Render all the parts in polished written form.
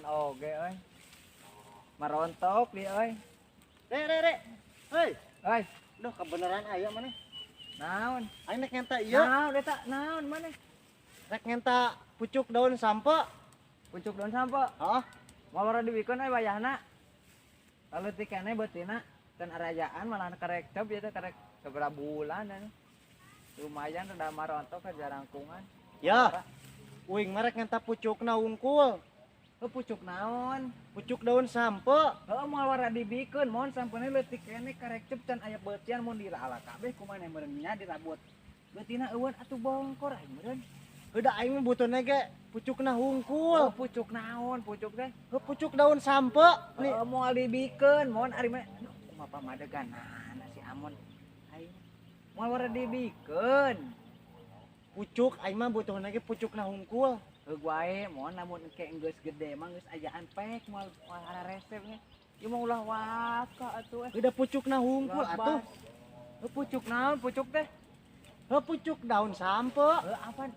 Oge euy. Marontok dia euy. Re, re, re. Hei, Euy, duh, kebenaran aya mana? Naon? Aing rek ngenta ieu, Naon eta? Naon maneh? Rek ngenta pucuk daun sampeu. Pucuk daun sampeu. Heeh. Moal wara dibikeun euy wayahna. Leutik keneh beutina can arayaan, malah karek cep ieu teh, karek sabaraha bulan anu. Lumayan rada marontok ka jarangkungan. Ya. Uing mah rek ngenta pucukna wungkul. Heuh, pucuk naon? Pucuk daun sampeu. Heuh, moal wara dibikeun, mun sampeuna leutik keneh, karek cep, can aya beutian. Mun diraala kabeh kumaha meureun nya, dirabut. Beutina eueun atuh, bongkor aing meureun. Udah, aing mah butuhna ge pucukna Oh, hungkul. Pucuk naon pucuk teh? Heuh, pucuk daun sampeu. Nih, Heuh, moal dibikeun, mun ari mah aduh, kumaha pamadeganana si Amon. Aing moal wara dibikeun. Pucuk aing mah butuhna ge pucukna hungkul. Heuh wae, mun lamun engke geus gede mah geus ayaan pek, moal moal resep nya. Ieu mah ulah waka atuh eh. Udah, pucukna hungkul Ulah atuh. bas. Heuh, pucuk naon pucuk teh? Heuh, pucuk daun sampeu. Heuh, apa?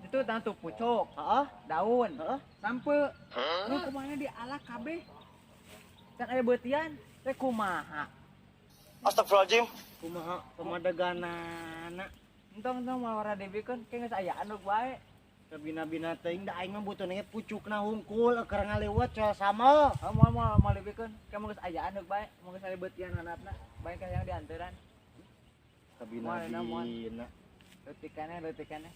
Itu tentu pucuk, Heeh, daun, heeh. sampeu. Nu kumaha diala kabeh? Can aya beutian, teh kumaha? Astagfirullahaladzim. Kumaha pamadeganana? Entong entong, moal wara dibikeun, ke geus ayaan nu wae. Kabina-bina teuing, da aing mah butuhna ge pucukna hungkul keur ngaliwet soal sambel. Oh, moal moal moal dibikeun, ke geus ayaan nu bae, mun geus aya beutian handapna, bae ka yang dianteran. Kabina-bina. Leutik keneh, leutik keneh.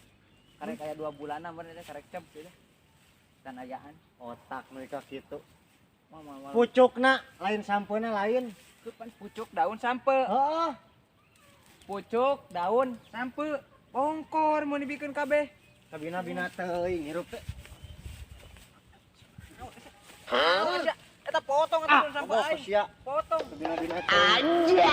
Karek aya 2 bulanan bener teh, karek cep gitu. Can ayaan. Otak mereka gitu. Moal moal moal. Pucukna lain, sampeuna lain. Pan pucuk daun sampeu. Heeh. Pucuk daun sampeu. Bongkor mun dibikeun kabeh. Kabina-bina teuing hirup teh. Naon sia? Eta potong atuh daun sampeu Ah, aing. sia. Potong. Kabina-bina teuing. Anjay.